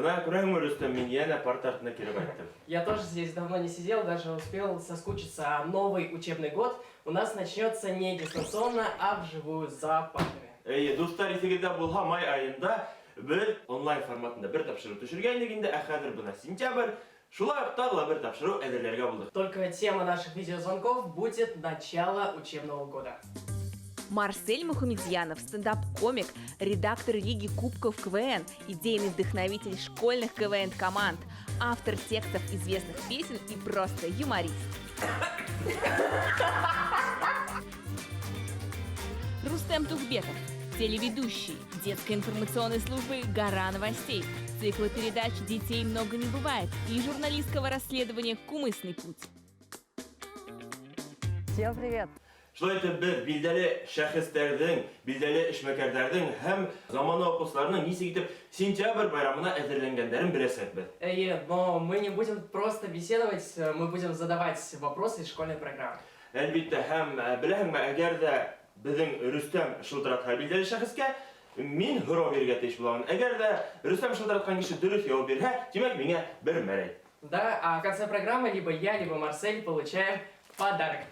Бына күрәһеңме, Рөстәм, мин янә парта артына кире кайттым. Я тоже здесь давно не сидел, даже успел соскучиться. А новый учебный год у нас начнется не дистанционно, а вживую за партами. Әйе, дуслар, исегездә булһа, май аенда без онлайн форматында бер тапшыру төшергән идек инде, ә хәзер бына сентябрь, шулай ук тагы ла бер тапшыру әзерләргә булдык. Только тема наших видеозвонков будет начало учебного года. Марсель Мухаметзянов, стендап-комик, редактор Лиги Кубков КВН, идейный вдохновитель школьных КВН-команд, автор текстов известных песен и просто юморист. Рустем Тухбеков, телеведущий детской информационной службы «Гора новостей», цикла передач «Детей много не бывает» и журналистского расследования «Кумысный путь». Всем привет! Шулай итеп, без билдәле шәхесләрнең, билдәле эшмәкәрләрнең һәм замана укучыларының ничек итеп сентябрь байрамына әзерләнгәннәрен беләчәкбез. Әйе, но мы не будем просто беседовать, мы будем задавать вопросы из школьной программы. Әлбиттә, һәм беләһеңме, әгәр дә безнең Рөстәм шылтыратһа билдәле шәхескә, мин һорау бирергә тиеш буламын. Әгәр дә Рөстәм шылтыраткан кеше дөрес яуап бирһә, димәк, миңа бер мәрәй. Да, а в конце программы либо я, либо Марсель получаем подарок.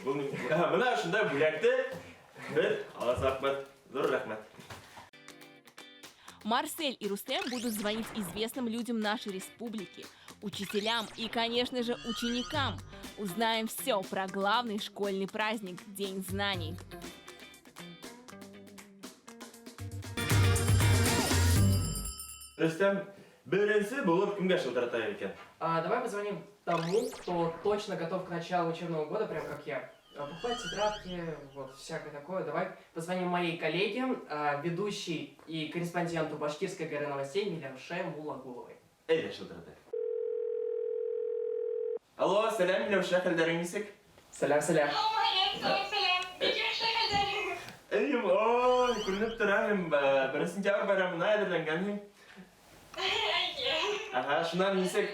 Менә шундай бүләкте без алачакбыз. Зур рәхмәт. Марсель и Рустем будут звонить известным людям нашей республики, учителям и, конечно же, ученикам. Узнаем все про главный школьный праздник – День знаний. Рөстәм, беренче булып кемгә шылтыратайык икән? А, давай позвоним тому, кто точно готов к началу учебного года, прям как я. Покупать тетрадки, вот всякое такое. Давай позвоним моей коллеге, ведущей и корреспонденту Башкирской горы новостей Миляуше Муллагуловой. Әйдә, шылтыратыйк. Алло, сәлам, Миләүшә, хәлләрең ничек? Сәлам, сәлам. Сәлам, сәлам. Бик яхшы хәлләр. Әйем, ой, күренеп тора, һәм беренче сентябрь бәйрәменә әзерләнгәнһең. Әйе. Ага, шуннан ничек,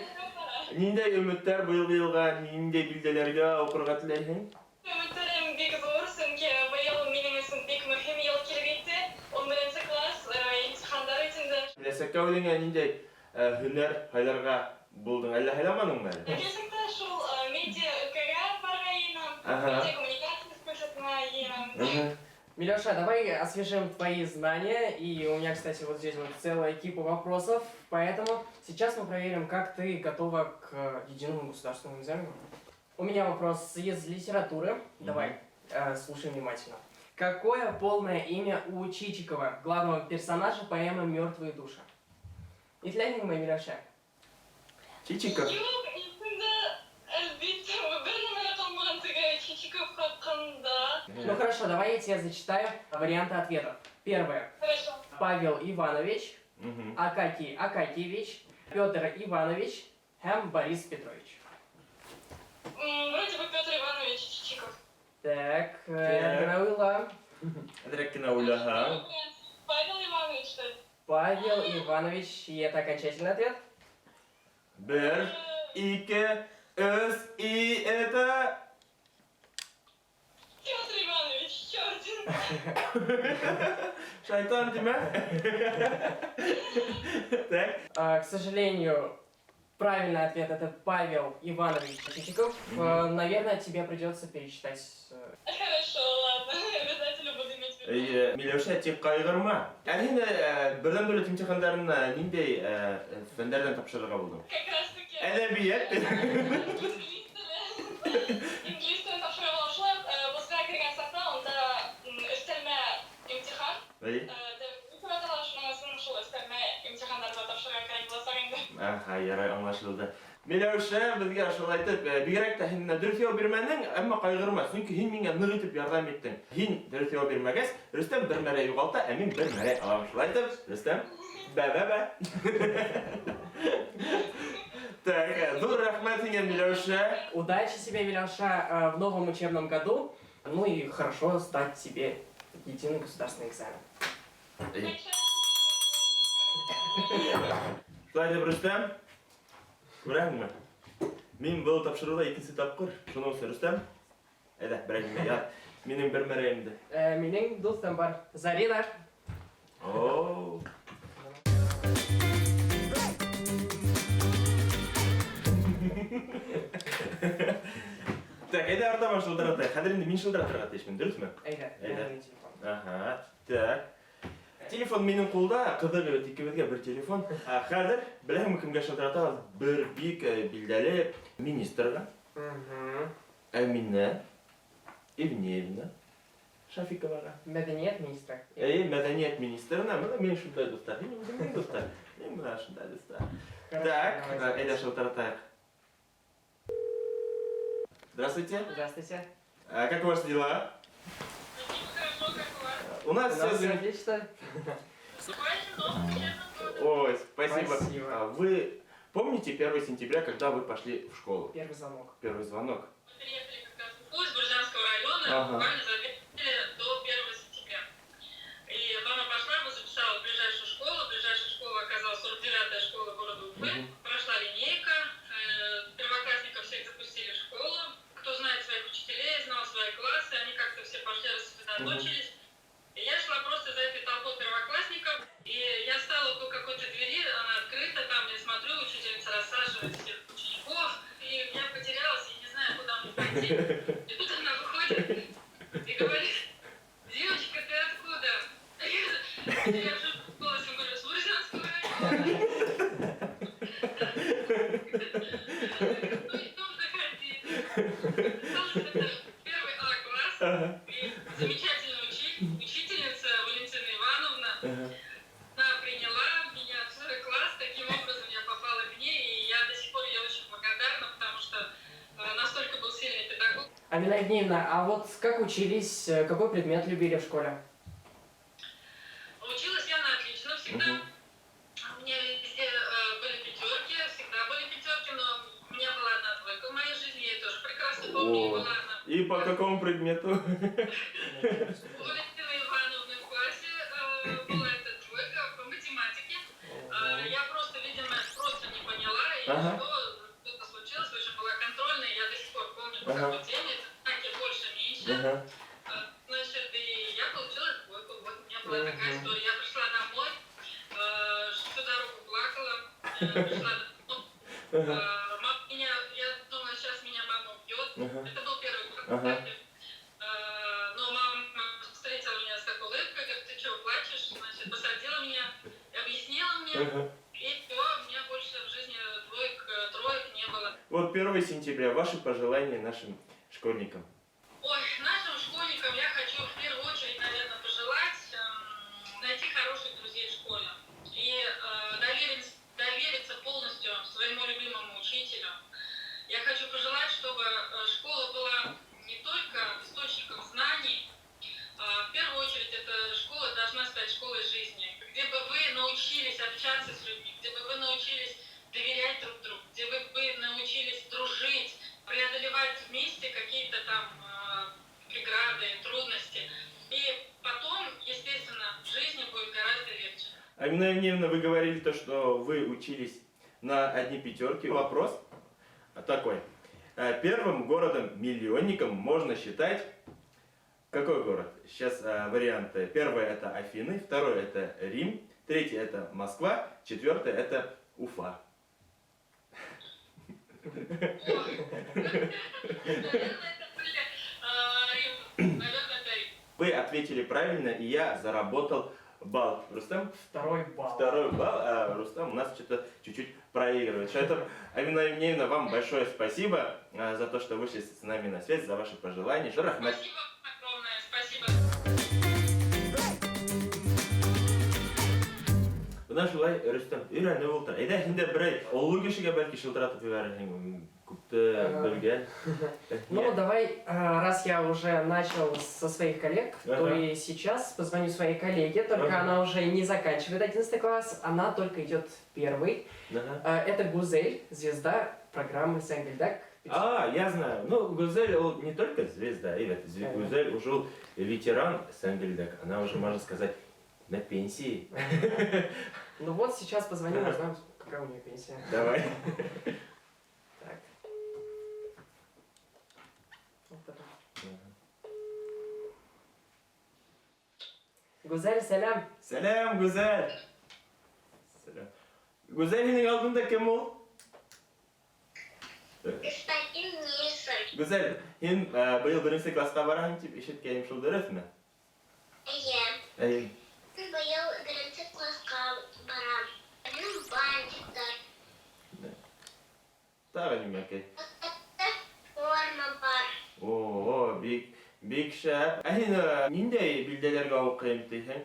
ниндәй өметләр быелгы елга, ниндәй билдәләргә укырга теләйһең? Өметләрем бик зур, чөнки быел минем өчен бик мөһим ел килеп җитте. 11 класс, имтиханнар бит инде. Киләчәккә үзеңә ниндәй һөнәр һайларга булдың, әллә һайламадыңмы әле? Киләчәктә шул медиа өлкәгә барырга җыенам. Медиа коммуникация факультетына җыенам. Миләүшә, давай освежим твои знания. И у меня, кстати, вот здесь вот целая кипа вопросов. Поэтому сейчас мы проверим, как ты готова к единому государственному экзамену. У меня вопрос из литературы. Давай, слушай внимательно. Какое полное имя у Чичикова, главного персонажа поэмы «Мертвые души»? Итләнеңме, Миләүшә? Чичиков. Юк, исемдә, әлбиттә, бер нәмә дә калмаган теге Чичиков хакында. Ну хорошо, давай я тебе зачитаю варианты ответов. Первое. Хорошо. Павел Иванович, Акакий Акакиевич, Петр Иванович һәм Борис Петрович. Вроде бы Петр Иванович Чичиков. Так, генә уйла. Әзрәк кенә уйла, ха. Павел Иванович, что ли? Павел Иванович, и это окончательный ответ? Бер, ике, өч, и это... Петр Иванович, черт! Шайтан димә. Так. К сожалению, правильный ответ это Павел Иванович Чичиков. Наверное, тебе придется перечитать. Хорошо, ладно, обязательно буду иметь в виду. Әйе, Миләүшә, тик кайгырма. Ә син бердәм дәүләт имтиханнарына ниндәй фәннәрдән тапшырырга булдың? Как раз таки. Әдәбият. Инглиз теле. Инглиз телен тапшыра булам. Шулай ук вузга кергән чакта анда өстәлмә имтихан. Әйе. Дип атала, шуның өчен шул өстәлмә имтиханнарда тапшырырга кирәк булачак инде. Әһә, ярай, аңлашылды. Миләүшә, безгә шулай итеп, бигрәк тә һин менә дөрес яуап бирмәдең, әмма кайгырма, чөнки һин миңа нык итеп ярдәм иттең. Һин дөрес яуап бирмәгәч, Рөстәм бер мәрәй югалта, ә мин бер мәрәй алам. Шулай итеп, Рөстәм, бә-бә-бә. Так, зур рәхмәт сиңа, Миләүшә. Удачи тебе, Миләүшә, в новом учебном году. Ну и хорошо сдать тебе единый государственный экзамен. Шулай итеп, Рөстәм, күрәһеңме? Мин был тапшыруда икенче тапкыр. Шуның өчен, Рөстәм, әйдә, берәр нимә яз. Минем бер мәрәем дә. Минем дустым бар. Зарина. О. Так, әйҙә артабан шылтыратайыҡ. Хәҙер инде мин шылтыратырға тейешмен, дөрөҫмө? Әйҙә, Әйҙә. мин телефон. Ага, так. Телефон минең ҡулда, ҡыҙыҡ бит, икебеҙгә бер телефон. Ә хәҙер беләһеңме кемгә шылтыратабыҙ? Бер бик билдәле министрға. Әминә Ивнеевна Шафиковаға. Мәҙәниәт министры. Әйе, мәҙәниәт министрына. Бына мин шундай дуҫтар. Мин үҙемдең дуҫтар. Мин бына шундай дуҫтар. Хорошо, Так, давайте. әйҙә шылтыратайыҡ. Здравствуйте. Здравствуйте. А как у вас дела? Хорошо, как у вас? У нас У нас все всё отлично. Наступающим новым учебным годом. Ой, спасибо. Спасибо. А вы помните 1 сентября, когда вы пошли в школу? Первый звонок. Первый звонок. Мы переехали как раз в Уфу из Бурзянского района, буквально за 2 недели до 1 сентября. И мама пошла, его записала в ближайшую школу. Ближайшая школа оказалась 49-я школа города Уфы. Мгм. Прошла линейка, первоклассников всех запустили в школу. Кто знает своих учителей, знал свои классы, они как-то все пошли, рассредоточились. И я шла просто за этой толпой первоклассников, и я стала около какой-то двери, она открыта, там я смотрю, учительница рассаживает всех учеников, и я потерялась, я не знаю, куда мне пойти. И тут она выходит и говорит: «Девочка, ты откуда?» Я же голосом говорю: «С Бурзянского района». «Ну, идем, заходи». Оказалось, это первый А класс, и замечательная учительница Валентина Ивановна, она приняла меня в свой класс, таким образом я попала к ней, и я до сих пор ей очень благодарна, потому что настолько был сильный педагог. Амина Евгеньевна, а вот как учились, какой предмет любили в школе? Училась я на отлично всегда. Мгм. У меня везде были пятерки, всегда были пятерки, но у меня была одна двойка в моей жизни, я ее тоже прекрасно помню, и О. была она. И по какому предмету? У Валентины Ивановны в классе была эта двойка по математике. Я просто, видимо, просто не поняла, и что-то случилось, в общем, была контрольная, я до сих пор помню, по какой теме, это знаки больше-меньше. Значит, и я получила двойку, вот у меня была такая Мгм. история. Я пришла домой, всю дорогу плакала, пришла домой, мама меня, я думала, сейчас меня мама убьет. Это был первый год, кстати. Но мама встретила меня с такой улыбкой, говорит: «Ты что, плачешь?» Значит, посадила меня, объяснила мне, и все, у меня больше в жизни двоек, троек не было. Вот 1 сентября, ваши пожелания нашим школьникам. Ой, нашим школьникам я хочу в первую очередь, наверное, пожелать найти хороших друзей в школе и довериться полностью своему любимому учителю. Я хочу пожелать, чтобы школа была не только источником знаний, а в первую очередь эта школа должна стать школой жизни, где бы вы научились общаться с людьми, где бы вы научились доверять друг другу, где бы вы научились дружить, преодолевать вместе какие-то там преграды, трудности. И потом, естественно, в жизни будет гораздо легче. Амина Евгеньевна, вы говорили то, что вы учились на одни пятерки. Вопрос такой. Первым городом-миллионником можно считать какой город? Сейчас варианты. Первое это Афины, второе это Рим, третье это Москва, четвертое это Уфа. Ой, наверное, это были Рим. Наверное, это Рим. Вы ответили правильно, и я заработал балл. Рустам? Второй балл. Второй балл, а Рустам у нас что-то чуть-чуть проигрывает. Что это, Амина Евгеньевна, вам большое спасибо за то, что вышли с нами на связь, за ваши пожелания. Рәхмәт. Спасибо огромное, спасибо. Бына шулай, Рөстәм, өйрәнеп ултыр. Әйҙә, һин дә берәй оло кешегә бәлки шылтыратып ебәрерһең, күпте белгән. Ну, давай, раз я уже начал со своих коллег, то и сейчас позвоню своей коллеге, только она уже не заканчивает 11 класс, она только идет в первый. Это Гузель, звезда программы Сәңгелдәк. А, я знаю. Ну, Гузель, он не только звезда, ребят, Гузель уже ветеран Сәңгелдәк. Она уже, можно сказать, на пенсии. Ну вот сейчас позвоним, узнаем, какая у нее пенсия. Давай. Так. Вот это. Гузель, сәләм. Сәләм, Гүзәл. Сәләм. Гүзәл, һинең алдында кем ул? Господин Нильсон. Гүзәл, һин быйыл беренсе класска бараһың тип ишеткәйнем, шул дөрөҫмө? Эйе. Әйе. Мин быйыл беренсе класска барам. Минем бантиктар. Тағы нимәкәй? Мәктәптә форма бар. О, бик, бик шәп. Ә һин ниндәй билдәләргә укыйм тиһең?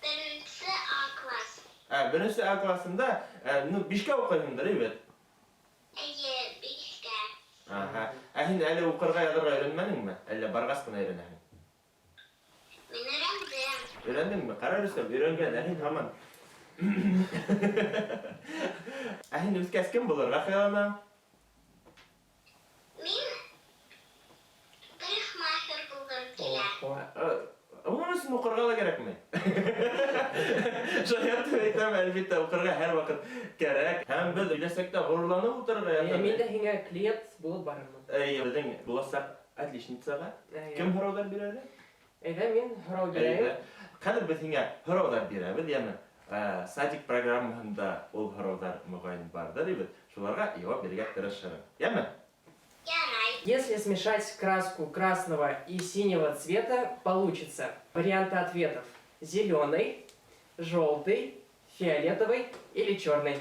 Беренсе А класс. Ә, беренсе А классында, ну, бишкә укыйһыңдыр, әйбәт? Эйе, бишкә. Аһа. Ә һин әле укырга язырга өйрәнмәнеңме? Әллә баргас кына өйрәнәһең? Мин өйрәндем. Өйрәндеңме? Кара, Рөстәм, өйрәнгән, ә һин һаман. Ә һин үскәс кем булырга хыялланаң? Мин парикмахер булгым килә. О, Уның өсөн уҡырға ла кәрәкме? Шаяртып әйтәм, әлбиттә, уҡырға һәр ваҡыт кәрәк. Һәм беҙ киләсәктә ғорурланып ултырырға Мин ятабыҙ. дә һиңә клиент булып барырмын. Әй, беҙҙең буласаҡ отличницаға кем һорауҙар бирә әле? Әйҙә, мин һорау бирәйем. Әйҙә. Хәҙер беҙ һиңә һорауҙар бирәбеҙ, йәме? Садик программаһында ул һорауҙар мөғәйен барҙыр, бит. Шуларға яуап бирергә тырышырым. Йәме? Ярай. Если смешать краску красного и синего цвета, получится варианты ответов: зеленый, желтый, фиолетовый или черный.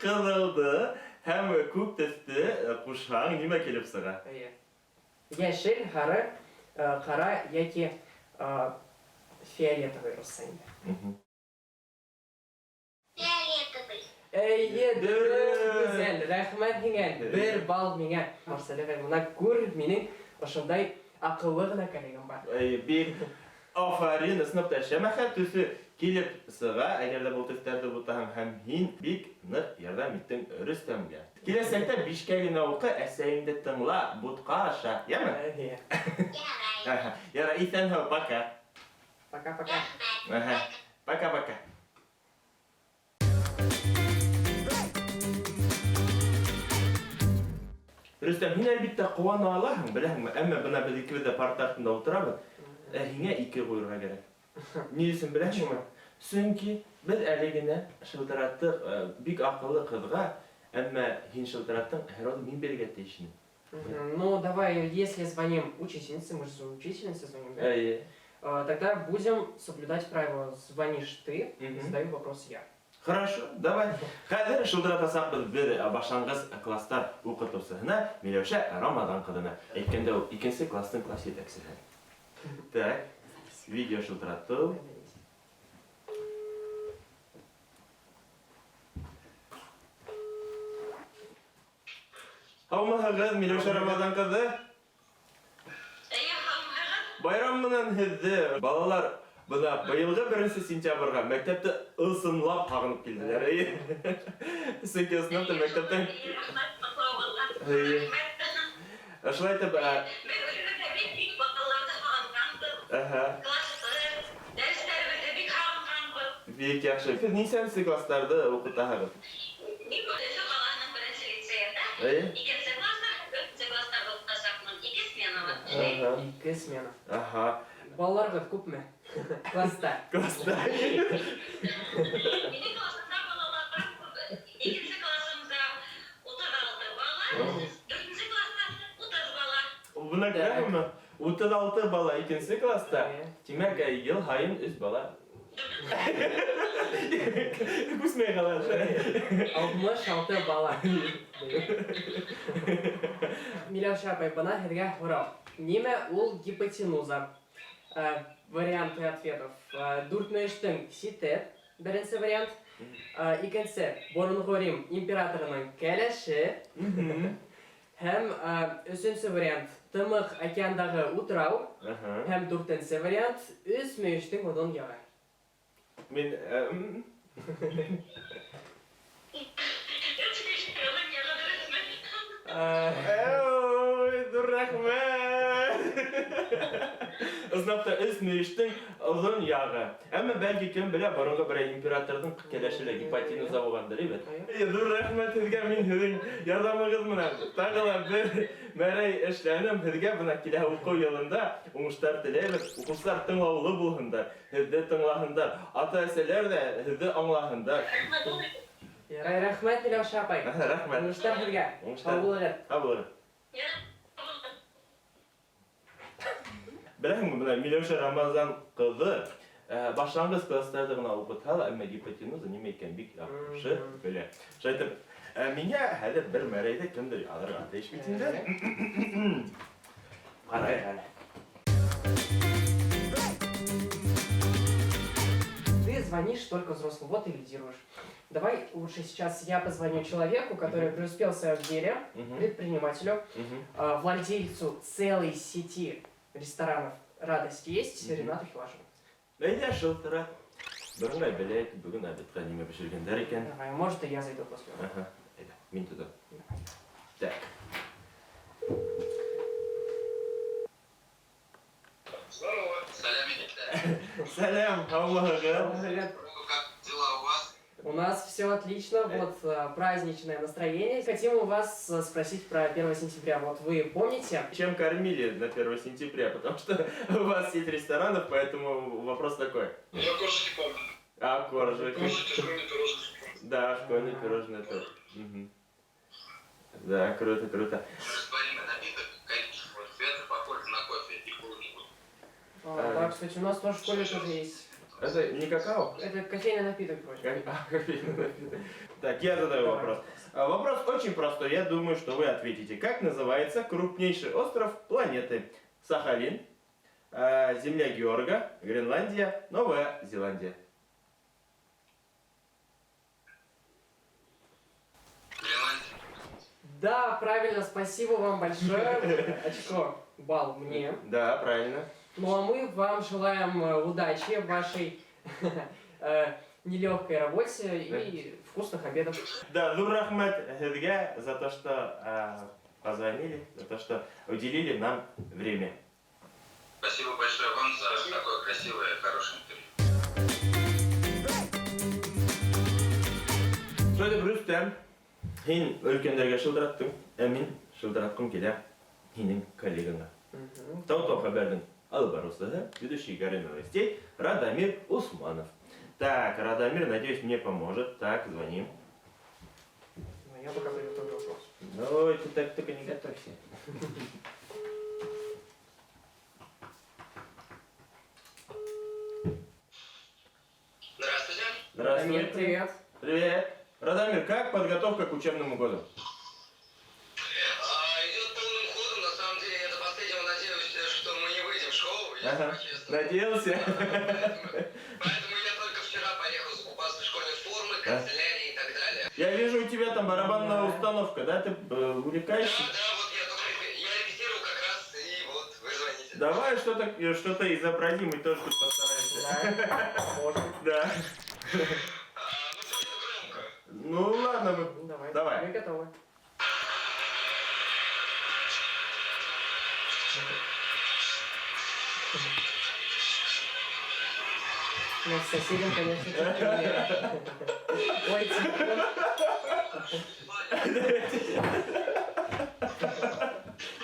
Ҡыҙылды һәм күк төҫтө ҡушһаң, нимә килеп сыға? Әйе. Йәшел, һары, ҡара йәки фиолетовый русса инде. Фиолетовый. Әйе, Дөрөҫ. Гүзәл, рәхмәт һиңә. Бер балл миңә. Марсель ағай, бына күр, минең ошондай аҡыллы ғына коллегам бар. Әйе, бик афарин, ысынлап та шәмәхә төҫө килеп сыға, әгәр ҙә был төҫтәрҙе бутаһаң, һәм һин бик ныҡ ярҙам иттең Рөстәмгә. Киләсәктә бишкә генә уҡы, әсәйеңде тыңла, бутҡа аша, йәме? Әйе. Ярай. Әһә. Ярай, иҫән-һау, пока. Пока-пока. Рәхмәт. Әһә. Пока-пока. Рөстәм, һин әлбиттә ҡыуана алаһың, беләһеңме? Әммә бына беҙ икебеҙ ҙә парта артында ултырабыҙ. Ә һиңә ике ҡуйырға кәрәк. Ни өсөн беләһеңме? Сөнки беҙ әле генә шылтыраттыҡ бик аҡыллы ҡыҙға, әммә һин шылтыраттың, һәр ваҡыт мин бирергә тейеш инем. Ну, давай, если звоним учительнице, мы же учительнице звоним, да? Әйе. Тогда будем соблюдать правила. Звонишь ты, задаю вопрос я. Хорошо, давай. Хәҙер шылтыратасаҡбыҙ беҙ башланғыс кластар уҡытыусыһына Миләүшә Рамаҙан ҡыҙына. Әйткәндә, ул икенсе кластың класс етәксеһе. Так, видео шылтыратыу. Һаумыһығыҙ, Миләүшә Рамаҙан ҡыҙы? Эйе, һаумыһығыҙ. Байрам менән һеҙҙе, балалар, бына быйылғы беренсе сентябргә мәктәпте ысынлап һағынып килделәр. Эйе. Сөнки ысынлап та мәктәптән Рәхмәт ҡотлауығыҙға. Эйе. Рәхмәт. Шулай итеп, Беҙ үҙебеҙ ҙә бик бик балаларҙы һағынғанбыҙ. Класты, дәрестәребеҙҙе бик һағынғанбыҙ. Бик яҡшы. Һеҙ нисәнсе кластарҙы уҡытаһығыҙ? Мин Өфө ҡалаһының беренсе лицейында икенсе класта, дүртенсе кластарҙа уҡытасаҡмын. Ике сменала эшләйем. Ике смена. Балаларығыҙ күпме? Класта. Класта. Минең класымда балалар күп. Икенсе класымда 36 бала, дүртенсе класта 30 бала. Бына күрәһеңме? 36 бала икенсе класта. Эйе. Тимәк, йыл һайын өс бала. Күсмәй ҡала. 66 бала. Миләүшә апай, бына һеҙгә һорау. Нимә ул гипотенуза? Варианты ответов. Дүртмөйөштөң сите, беренсе вариант. Икенсе, боронғо Рим императорының кәләше. Һәм өсөнсө вариант, Тымыҡ океандағы утрау. Һәм дүртенсе вариант, өс мөйөштөң оҙон яғы. Мин Өс мөйөштөң оҙон яғы дөрөҫмө? Ой, ҙур рәхмәт. Ысынлап та өс мөйөштөң оҙон яғы. Әммә бәлки кем белә, боронғо берәй императорҙың кәләше лә гипотенуза булғандыр, әйбәт. Эй, ҙур рәхмәт һеҙгә, мин һеҙҙең ярҙамығыҙ менән тағы ла бер мәрәй эшләнем. Һеҙгә бына киләһе уҡыу йылында уңыштар теләйбеҙ. Уҡыусылар тыңлаулы булһындар, һеҙҙе тыңлаһындар, ата-әсәләр ҙә һеҙҙе аңлаһындар. Ярай, рәхмәт, Миләүшә апай. Рәхмәт. Уңыштар һеҙгә. Уңыштар. Һау булығыҙ. Һау булығыҙ. Беләһеңме, бына Миләүшә Рамазан ҡыҙы башланғыс кластарҙа ғына уҡытһа ла, әммә гипотенуза нимә икәнен бик яҡшы белә. Шулай итеп, миңә хәҙер бер мәрәйҙе кемдер яҙырға тейеш бит инде. Ҡарайыҡ әле. Ты звонишь только взрослым, вот и лидируешь. Давай лучше сейчас я позвоню человеку, который преуспел в своем деле, предпринимателю, владельцу целой сети ресторанов «Радость есть» Ренату Хилашеву. Әйҙә, шылтырат. Бөгөн беләйек, бөгөн обедҡа нимә бешергәндәр икән. Давай, может, и я зайду после него. Ага, әйҙә, мин тотам. Так. Здорово. Сәләм егеттәр. Сәләм, һаумыһығыҙ. Привет. Как дела у вас? У нас все отлично, вот праздничное настроение. Хотим у вас спросить про 1 сентября. Вот вы помните? Чем кормили на 1 сентября? Потому что у вас сеть ресторанов, поэтому вопрос такой. Я коржики помню. А, коржики. Коржики, школьные пирожные. Да, школьные пирожные тоже. Да, круто, круто. Растворимый напиток коричневого цвета, похож на кофе и клубнику. Да, кстати, у нас тоже в школе тоже есть. Это не какао? Это кофейный напиток вроде. Кофейный напиток. Так, я задаю Давай. вопрос. Вопрос очень простой, я думаю, что вы ответите. Как называется крупнейший остров планеты? Сахалин, земля Георга, Гренландия, Новая Зеландия. Гренландия. Да, правильно, спасибо вам большое. Очко, балл мне. Да, правильно. Ну а мы вам желаем удачи в вашей нелегкой работе и вкусных обедов. Да, ҙур рәхмәт һеҙгә за то, что позвонили, за то, что уделили нам время. Спасибо большое вам за такое красивое и хорошее интервью. Шулай итеп, Рөстәм, һин өлкәндәргә шылтыраттың, ә мин шылтыратҡым килә һинең коллегаңа. Тау-Тау хәбәрҙең алып барыусыһы, ведущий Горы новостей Радамир Усманов. Так, Радамир, надеюсь, мне поможет. Так, звоним. Ну, я пока приготовлю вопрос. Ну, ты так только не готовься. Здравствуйте. Здравствуйте. Радамир, привет. Привет. Радамир, как подготовка к учебному году? Идет полным ходом. На самом деле, я до последнего надеюсь, что мы не выйдем в школу, если честно. Надеялся? Поэтому я только вчера поехал закупаться школьной формой, канцелярией и так далее. Я вижу, у тебя там барабанная установка, да? Ты увлекаешься? Да, да, вот я только я репетирую как раз, и вот вы звоните. Давай что-то изобразим, мы тоже тут постараемся. Да, можем. Да. Ну, будет громко. Ну ладно, мы... Ну, давай. Давай. Мы готовы. Ну, с соседем, конечно, чуть темнее. Ой, телефон.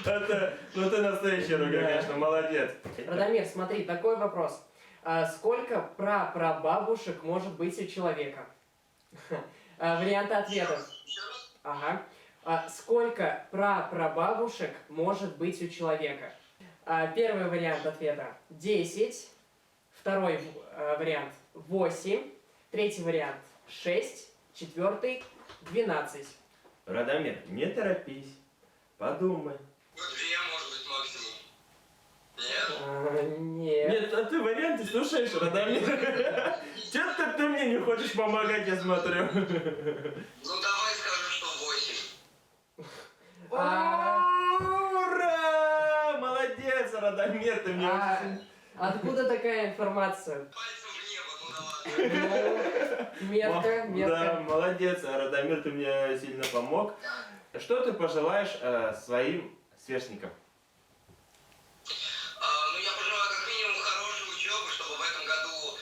Это, ну ты настоящий рокер, Да. конечно, молодец. Радамир, смотри, такой вопрос. А сколько прапрабабушек может быть у человека? Варианты ответов. Еще раз? Ага. Сколько прапрабабушек может быть у человека? Первый вариант ответа 10, второй вариант 8, третий вариант 6, четвертый 12. Радамир, не торопись, подумай. Ну, 2, может быть, максимум. Нет? Нет. Нет, а ты варианты слушаешь, Радамир? Чё-то ты мне не хочешь помогать, я смотрю. Ну, давай скажу, что 8. Ура! Молодец, Радамир, ты мне очень... Откуда такая информация? Пальцем в небо, ну да ладно. Ну, метко, метко. Да, молодец, Радамир, ты мне сильно помог. Что ты пожелаешь своим сверстникам? Ну, я пожелаю как минимум хорошей учебы, чтобы в этом году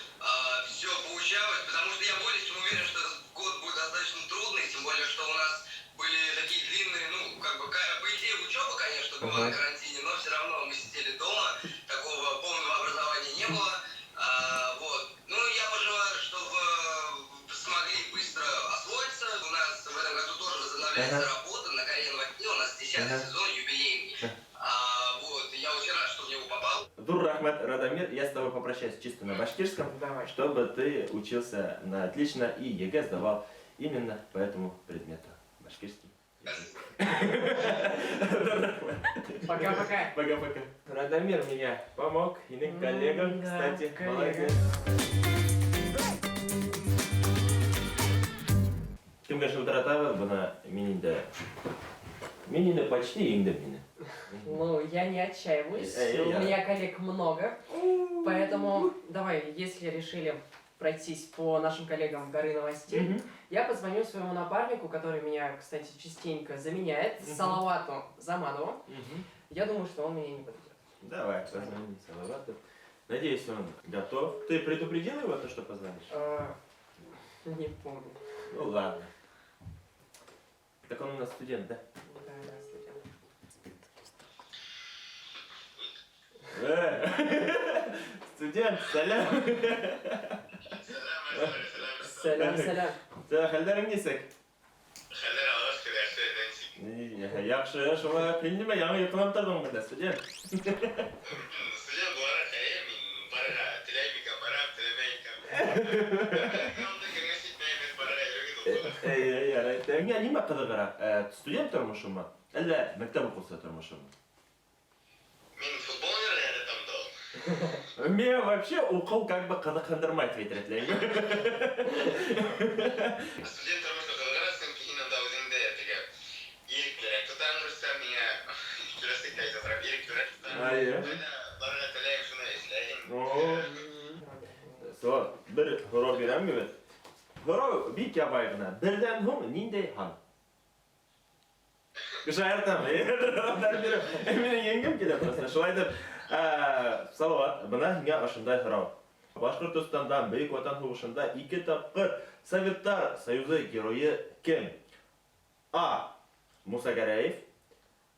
все получалось, потому что я более чем уверен, что этот год будет достаточно трудный, тем более, что у нас были такие длинные, ну, как бы, по идее, учеба, конечно, была на карантине, но все равно мы сидели дома, такого полного образования не было. Вот. Ну, я пожелаю, чтобы смогли быстро освоиться, появляется Ага. работа на Горе новостей, у нас 10-й сезон, юбилейный. Вот, и я очень рад, что в него попал. Ҙур рәхмәт, Радомир, я с тобой попрощаюсь чисто на башкирском, Давай. Чтобы ты учился на отлично и ЕГЭ сдавал именно по этому предмету. Башкирский язык. Пока-пока. Пока-пока. Радомир меня помог, иным коллегам, Да, кстати, коллега. молодец. Кемгә шылтыратабыҙ, бына мин инде почти еңдем мине. Ну, я не отчаиваюсь. У меня коллег много. Поэтому давай, если решили пройтись по нашим коллегам Горы новостей, Мгм. Я позвоню своему напарнику, который меня, кстати, частенько заменяет, Мгм. Салавату Заманову. Мгм. Я думаю, что он меня не подведет. Давай, позвони Салавату. Надеюсь, он готов. Ты предупредил его, то, что позвонишь? Не помню. Ну ладно. Так он у нас студент, да? Да, студент. Студент, сәләм. Сәләм, сәләм. Сәләм, хәлдәрең нисек? Хәлләр Аллаға шөкөр, яҡшы, нисек? Яҡшы, шулай. Һин нимә, яңы йоҡонан торҙоң бында, студент? Студент булараҡ, әйе, мин барырға теләйем икән, барам, теләмәйем икән. Кәңәш итмәйем, барырға йөрәгем уҡыды. Эй, эй, ярай. Һиңә нимә ҡыҙығыраҡ? Студент тормошомо, әллә мәктәп уҡыусы тормошомо? Мин футбол уйнарға яратам да ул. Мин вообще уҡыу как бы ҡыҙыҡһындырмай тип әйтер инем. Студент тормошо ҡыҙығыраҡ, сөнки һин унда үҙеңде теге иреклерәк тотаң, Рөстәм, миңә киләсәктә әйтә торам, иреклерәк тотаң. Әйе. Ҡайҙа барырға теләйем, шуны эшләйем. О. Со, бер һорау бирәм бит. Һорау бик ябай ғына. Берҙән һуң ниндәй һан? Шаяртам. Бирәм. Минең еңгем килә просто. Шулай итеп, Салават, бына һиңә ошондай һорау. Башҡортостандан Бөйөк Ватан һуғышында ике тапҡыр Советтар Союзы геройы кем? А. Муса Гәрәев.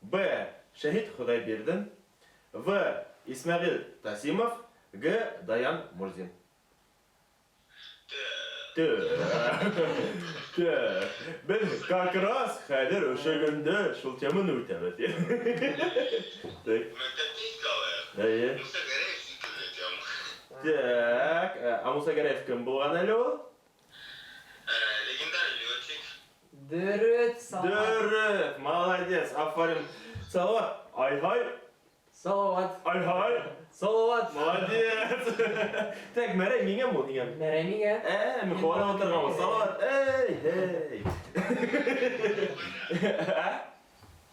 Б. Шәһит Хоҙайбирҙин. В. Исмәғил Тасимов. Г. Даян Мурзин. Т. Т. Беҙ как раз хәҙер ошо көндө шул теманы үтәбеҙ. Так. Мәктәптә иҫкә алайыҡ. Әйе. Муса Гәрәев шикелле тема. Так, ә Муса Гәрәев кем булған әле ул? Легендар летчик. Дөрөҫ, Салават. Дөрөҫ, молодец, афарин. Салават, ай-һай, Салават. Ай-һай, Салават. Молодец. Так, Мәрәй, миңәме ул, һиңәме? Мәрәй миңә. Мин ҡыуанып ултырғанмын. Салават, эй, эй. Ә?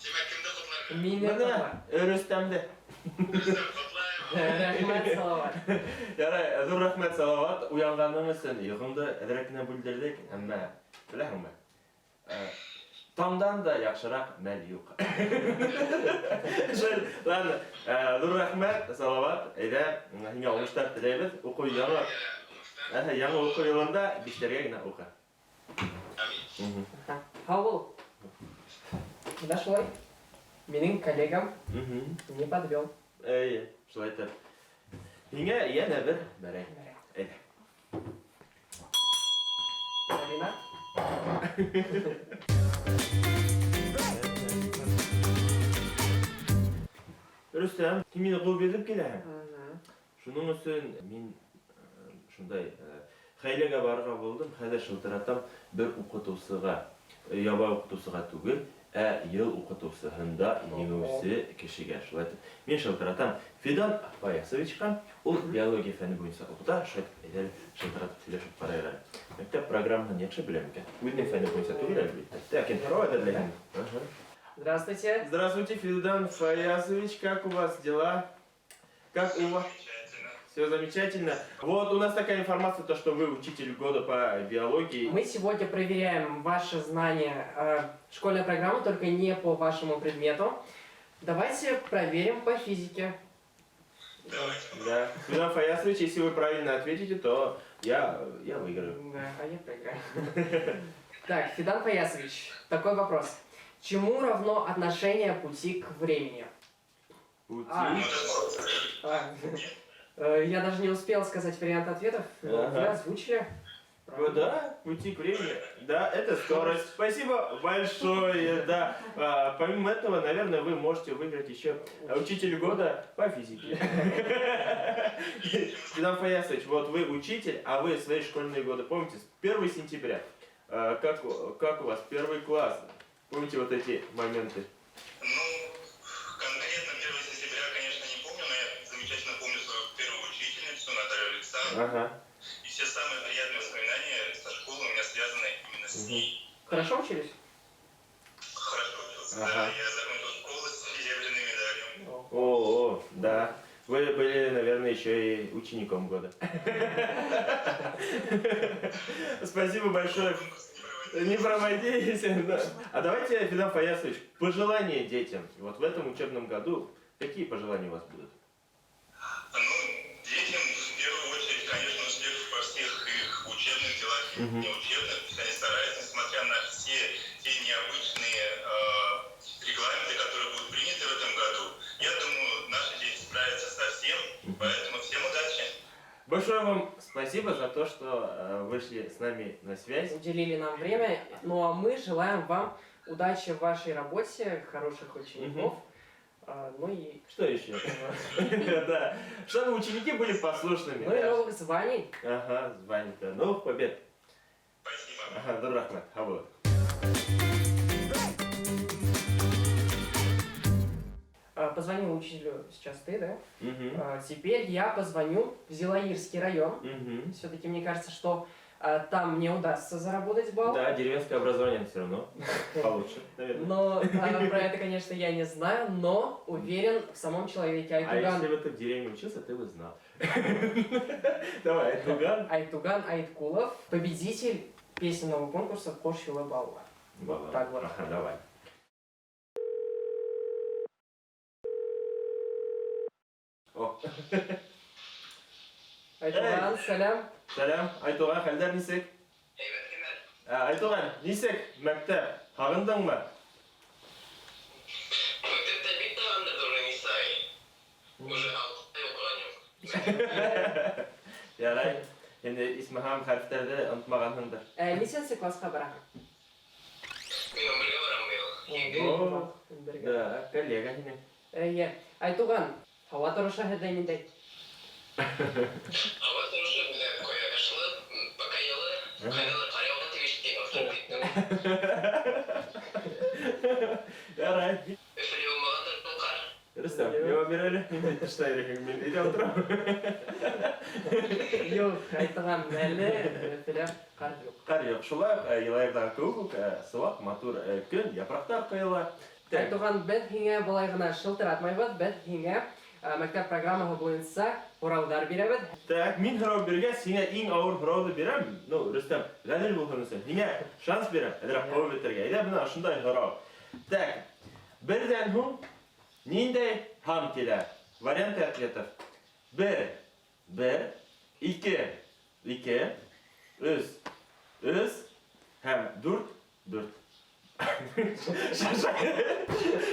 Тимәк, кемде ҡотларға? Мине Бына, ҡотла. Рөстәмде. Рөстәм, ҡотлайым. Рәхмәт, Салават. Ярай, ҙур рәхмәт, Салават. Уянғаның өсөн йоҡоңдо әҙерәк кенә бүлдерҙек, әммә беләһеңме? Таңдан да яҡшыраҡ мәл юҡ. Шул, ладно, ҙур рәхмәт, Салават. Әйҙә, һиңә уңыштар теләйбеҙ. Уҡыу яңы, әһә, яңы уҡыу йылында биштәргә генә уҡы. Амин. Һау бул. Бына шулай. Минең коллегам не подвел. Эйе, шулай итеп. Һиңә йәнә бер бәрәй. Әйҙә. Алина. Рөстәм, һин мине ҡыуып етеп киләһең. Шуның өсөн мин шундай хәйләгә барырға булдым. Хәҙер шылтыратам бер уҡытыусыға. Ябай уҡытыусыға түгел, ә йыл уҡытыусыһында еңеүсе кешегә. Шулай итеп, мин шылтыратам Фидан Фаясовичҡа. Ул биология фәне буйынса уҡыта. Шулай итеп, әйҙә, шылтыратып һөйләшеп ҡарайыҡ әле. Мәктәп программаһын яҡшы беләм икән. Үҙенең фәне буйынса түгел, әлбиттә. Ләкин һорау әҙерләгән. Ага. Здравствуйте. Здравствуйте, Фидан Фаясович, как у вас дела? Как у вас? Замечательно. Все замечательно. Вот у нас такая информация, то, что вы учитель года по биологии. Мы сегодня проверяем ваши знания школьной программы, только не по вашему предмету. Давайте проверим по физике. Давайте. Да. Фидан Фаясович, если вы правильно ответите, то я выиграю. Да, а я проиграю. Так, Фидан Фаясович, такой вопрос. Чему равно отношение пути к времени? Пути. А, я даже не успел сказать вариант ответов, но вы озвучили. Ну да, пути к времени. Да, это скорость. Спасибо большое, да. Помимо этого, наверное, вы можете выиграть еще учитель года по физике. Фидан Фаясович, вот вы учитель, а вы свои школьные годы помните? С 1 сентября. Как у вас первый класс? Помните вот эти моменты? Ну, конкретно 1 сентября, конечно, не помню, но я замечательно помню свою первую учительницу Наталью Александровну. Ага. И все самые приятные воспоминания со школы у меня связаны именно с ней. Хорошо учились? Хорошо учился. Ага. Да, я закончил школу с серебряной медалью. О, да. Вы были, наверное, еще и учеником года. Спасибо большое. Конкурс не проводил. Не проводились. Да. А давайте, Фидан Фаясович, пожелания детям. Вот в этом учебном году какие пожелания у вас будут? Ну, детям в первую очередь, конечно, успехов во всех их учебных делах и неучебных. Пусть они стараются, несмотря на все те необычные регламенты, которые будут приняты в этом году. Я думаю, наши дети справятся со всем, поэтому всем удачи. Большое вам спасибо за то, что вышли с нами на связь. Уделили нам время. Ну а мы желаем вам удачи в вашей работе, хороших учеников. Ну и, Что еще? Да. Чтобы ученики были послушными. ну и да. новых званий. Ага, звание-то. Новых побед. Спасибо. Ага, ҙур рәхмәт. Һау булығыҙ. Позвонил учителю сейчас ты, да? Мгм. Теперь я позвоню в Зилаирский район. Мгм. Все-таки мне кажется, что там мне удастся заработать балл. Да, деревенское образование все равно получше, наверное. Но про это, конечно, я не знаю, но уверен в самом человеке. А Айтуган, если бы ты в деревне учился, ты бы знал. Давай, Айтуган. Айтуган Айткулов, победитель песенного конкурса Кош юлы балла. Вот так вот. Ага, давай. О, Айтуган, сәләм. сәләм, Айтуган, хәлдәр нисек? Әйбәт кенә. Айтуган, нисек мәктәп? Һағындыңмы? Мәктәптә бик тагындырды уже Нисай. Уже 6 ай уҡыған юҡ. Ярай. Инде исмаһам хәрефтәрҙе онотмағанһыңдыр. Нисәнсе классҡа бараһың? Мин 11-гә барам быйыл. О, Бергә. Да, коллега һинең. Эйе. Айтуган, һауа торошо һеҙҙә ниндәй? Һауа торошо менә ҡояшлы, пока йылы, ҡайҙалыр ҡар яуған тип ишеттем, аптырап киттем. Ярай. Өфөлә булмағандыр был ҡар. Рөстәм, яуап бир әле. Мин тышта йөрөйһөң, мин өйҙә ултырам. Юҡ, Айтуган, әле Өфөлә ҡар юҡ. Ҡар юҡ. Шулай уҡ Йылайырҙағы кеүек үк сыуаҡ, матур көн, япраҡтар ҡойола. Так. Айтуган, беҙ һиңә былай ғына шылтыратмайбыҙ, беҙ һиңә мәктәп программаһы буйынса һорауҙар бирәбеҙ. Так, мин һорау биргәс, һиңә иң ауыр һорауҙы бирәм. Ну, Рөстәм, ғәҙел булһын өсөн. Һиңә шанс бирәм, әҙерәк ҡыуып бөтөргә. Әйҙә, бына ошондай һорау. Так, берҙән һуң ниндәй һан килә? Варианты ответов. Бер, бер, ике, ике, өс, өс һәм дүрт, дүрт.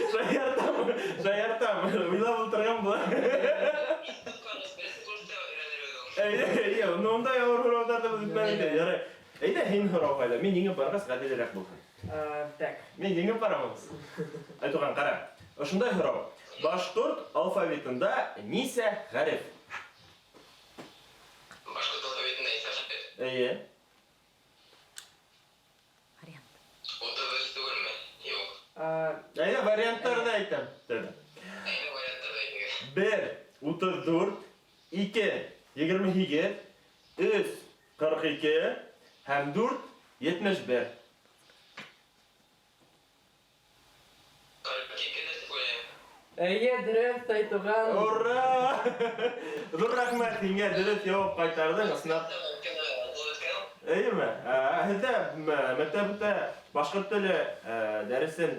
Шаяртам, шаяртам. Уйлап ултырған була. Беренсе курста өйрәнер инем. Әйҙә, әйҙә, ну ундай ауыр һорауҙарҙы беҙ үтмәнек тә. Ярай. Әйҙә, һин һорау ҡуй ҙа. Мин еңеп барғас, ғәҙелерәк булһын. Так, Мин еңеп барам. Айтуган, ҡара. Ошондай һорау. Башҡорт алфавитында нисә хәреф? Башҡорт алфавитында нисә хәреф? Эйе. 33 түгелме? Юҡ. Әйҙә, варианттарҙы әйтәм. Тәүҙә. Әйҙә варианттарҙы әйтегеҙ. Бер, 34, ике, 28, өс, 42 һәм дүрт, 71. 42 тип уйлайым. Эйе, дөрөҫ, Айтуган. Ура! Ҙур рәхмәт һиңә, дөрөҫ яуап ҡайтарҙың, ысынлап. Эйеме? Һеҙҙә мәктәптә башҡорт теле дәресен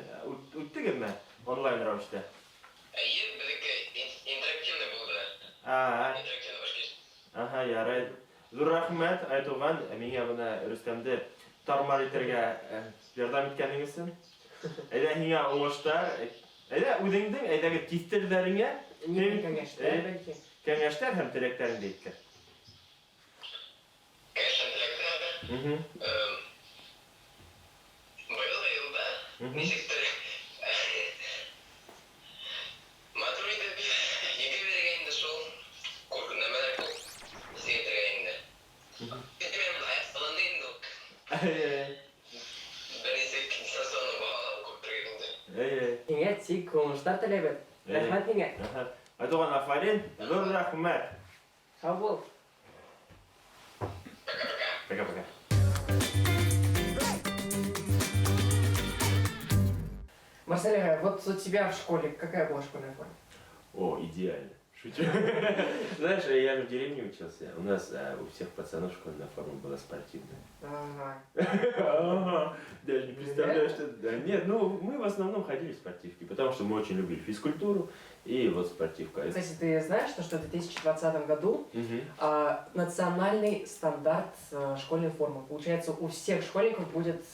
үттегеҙме онлайн рәүештә? Эйе, беҙҙеке интерактивный булды. Интерактивный башҡорт. Аһа, ярай. Ҙур рәхмәт, Айтуган, миңә бына Рөстәмде тармар итергә ярҙам иткәнең өсөн. Әйҙә, һиңә уңыштар. Әйҙә, үҙеңдең әйҙәге тиҫтерҙәреңә Ниндәй кәңәштәр, бәлки? Кәңәштәр һәм теләктәреңде еткер. Конечно, теләктәр. Быйылғы йылда нисектер матур итеп йөкө бирергә инде шул күп нәмәләр күп эшләтергә инде. Белмәйем, аяҡ салынды инде ул. Бер нисек дистанционный баһалап уҡып бөтөргә инде. Эйе. Һиңә тик уңыштар теләйбеҙ. Рәхмәт һиңә. Аһа. Айтуған, афарин, ҙур рәхмәт. Һау бул. Пока-пока. Пока-пока. Марсель, вот у тебя в школе какая была школьная форма? О, идеально. Шучу. Знаешь, я же в деревне учился. У нас у всех пацанов школьная форма была спортивная. Ага. Ага. Даже не представляю, что... Да, нет, ну мы в основном ходили в спортивки, потому что мы очень любили физкультуру и вот спортивка. Кстати, ты знаешь, что в 2020 году Мгм. национальный стандарт школьной формы. Получается, у всех школьников будет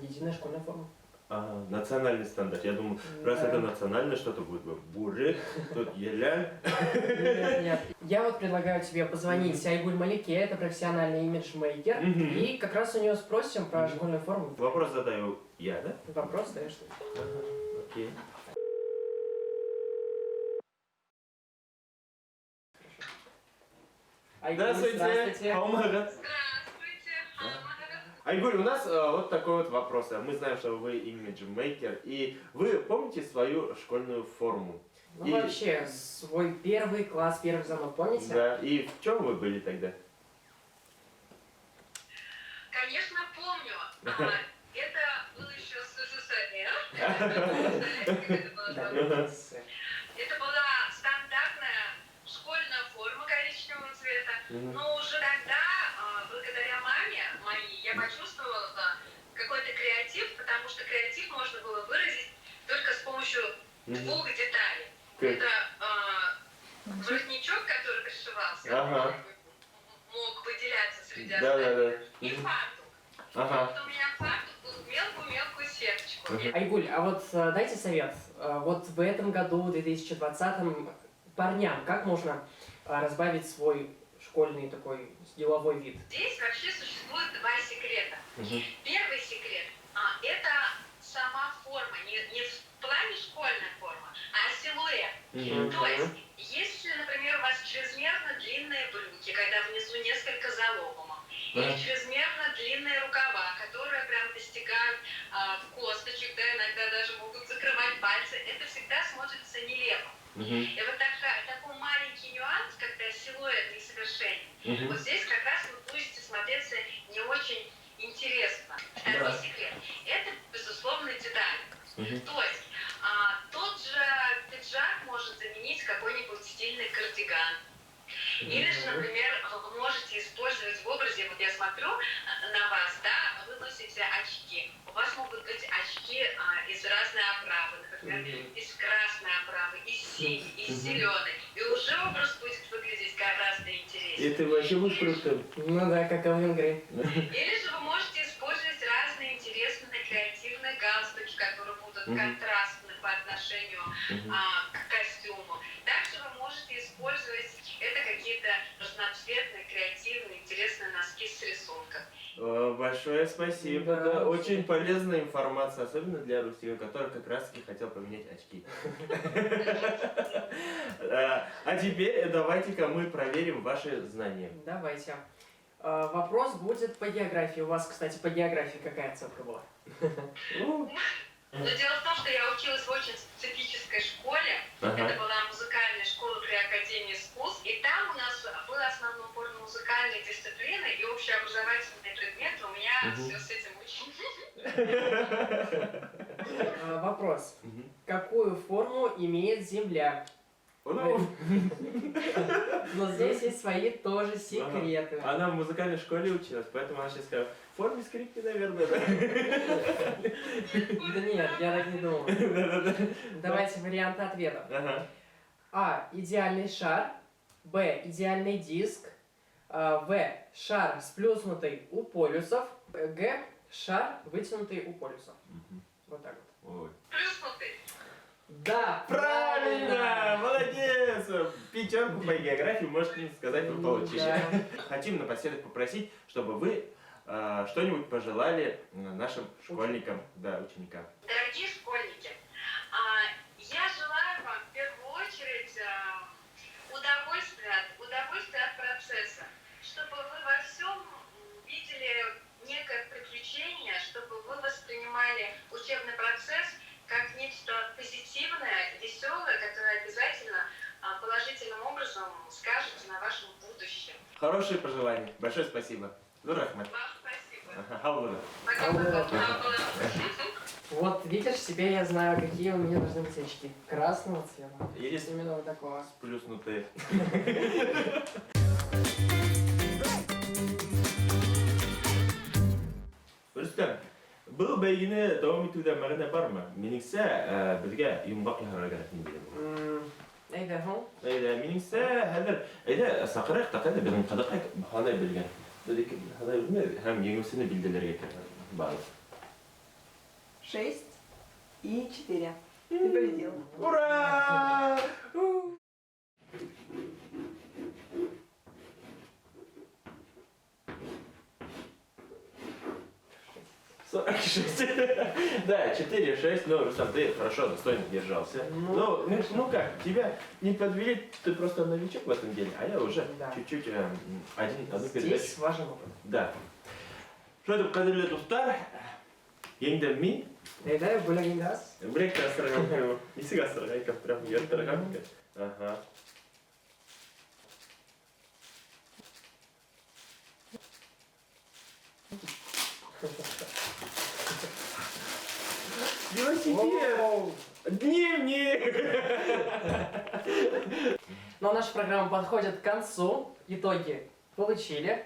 единая школьная форма. А, национальный стандарт. Я думаю, раз Да. это национальное что-то будет, бурик, тут еля. Нет, нет. Я вот предлагаю тебе позвонить Айгуль Малике, это профессиональный имиджмейкер, Мгм. и как раз у нее спросим про Мгм. школьную форму. Вопрос задаю я, да? Вопрос, да, что? Ага, окей. Айгуль, Здравствуйте. здравствуйте. Һаумыһығыҙ. Здравствуйте. Айгуль, у нас вот такой вот вопрос. Мы знаем, что вы имиджмейкер, и вы помните свою школьную форму? Ну, вообще, свой первый класс, первый звонок, помните? Да. И в чем вы были тогда? Конечно, помню. Это был еще СССР. Представляете, как это было Да, давно? СССР. Это была стандартная школьная форма коричневого цвета. Но уже тогда, благодаря маме моей, я почувствовала какой-то креатив, потому что креатив можно было выразить только с помощью двух деталей. Как? Это воротничок, который пришивался, мог выделяться среди остальных, и фартук. Вот у меня фартук был в мелкую-мелкую сеточку. Айгуль, а вот дайте совет. Вот в этом году, в 2020-м, парням как можно разбавить свой школьный такой деловой вид? Здесь вообще существует два секрета. Первый секрет это сама форма, не в плане школьная форма, а силуэт. То есть, если, например, у вас чрезмерно длинные брюки, когда внизу несколько заломов, или чрезмерно длинные рукава, которые прям достигают косточек, да, иногда даже могут закрывать пальцы, это всегда смотрится нелепо. И вот такой маленький нюанс, когда силуэт несовершенен, вот здесь как раз вы будете смотреться не очень интересно. Второй секрет – это, безусловно, деталь. То есть тот же пиджак может заменить какой-нибудь стильный кардиган. Или же, например, вы можете использовать в образе, вот я смотрю на вас, да, вы носите очки. У вас могут быть очки из разной оправы, например, из красной оправы, из синей, из зеленой. И уже образ будет выглядеть гораздо интереснее. И ты вообще будешь крутым. Ну да, как Элвин Грей. Или же вы можете использовать разные интересные креативные галстуки, которые будут контрастны по отношению к костюму. Также вы можете использовать это какие-то разноцветные, креативные, интересные носки с рисунком. Большое спасибо. Да. Да, очень полезная информация, особенно для Рустика, который как раз таки хотел поменять очки. А теперь давайте-ка мы проверим ваши знания. Давайте. Вопрос будет по географии. У вас, кстати, по географии какая оценка была? Но дело в том, что я училась в очень специфической школе. Это была музыкальная школа при Академии искусств. И там у нас был основной упор на музыкальные дисциплины и общеобразовательные предметы. У меня все с этим очень... Вопрос. Какую форму имеет Земля? Ну, Но здесь есть свои тоже секреты. Она в музыкальной школе училась, поэтому она сейчас сказала, в форме скрипки, наверное, да? Да нет, я так не думал. Да-да-да. Давайте варианты ответов. А. Идеальный шар. Б. Идеальный диск. В. Шар, сплюснутый у полюсов. Г. Шар, вытянутый у полюсов. Вот так вот. Ой. Плюснутый. Да, Правильно! Молодец! Пятерку по географии, можете сказать, вы получили. Да. Хотим напоследок попросить, чтобы вы что-нибудь пожелали нашим школьникам, да, ученикам. Дорогие школьники, я желаю вам в первую очередь удовольствия от процесса, чтобы вы во всем видели некое приключение, чтобы вы воспринимали учебный процесс как нечто позитивное, веселое, которое обязательно положительным образом скажется на вашем будущем. Хорошие пожелания. Большое спасибо. Ҙур рәхмәт. Вам спасибо. Ага, һау булығыҙ. Пока-пока. Вот видишь, теперь я знаю, какие у меня должны быть очки. Красного цвета. Есть Именно вот такого. сплюснутые. Рөстәм, был бәйгене дауам итеүҙә мәғәнә бармы? Минеңсә, беҙгә йомғаҡ яһарға кәрәк ниндәйҙер. Әйҙә һуң. Әйҙә, минеңсә, хәҙер, әйҙә, саҡырайыҡ та, ҡайҙа беҙҙең ҡыҙыҡай һанай белгән. Беҙҙеке һанай белмәй һәм еңеүсене билдәләргә кәрәк. Бар. 6 и 4. Ты победил. Ура! 46. Да, 4, 6. Ну, Рустам, ты хорошо, достойно держался. Ну, как, тебя не подвели, ты просто новичок в этом деле, а я уже чуть-чуть одну передачу. Здесь важен опыт. Да. Шулай итеп, ҡәҙерле дуҫтар, еңдем мин. Әйҙә, бүләгеңде ас. Бүләкте асырға, нисек асырға икән, прям йыртырға микән? Ага. Велосипед! Дневник! Ну а наша программа подходит к концу. Итоги получили.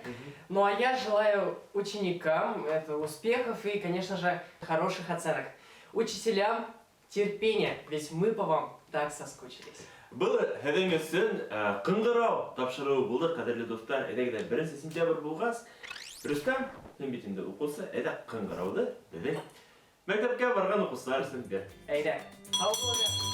Ну а я желаю ученикам это успехов и, конечно же, хороших оценок. Учителям терпения, ведь мы по вам так соскучились. Был һеҙҙең өсөн Ҡыңғырау тапшырыуы булды, ҡәҙерле дуҫтар. Әйҙәгеҙ, 1 сентябрь булғас, Рөстәм, һин бит инде уҡыусы, әйҙә ҡыңғырауҙы беҙҙең мәктәпкә барған уҡыусылар өсөн бир. Әйҙә, һау булығыҙ!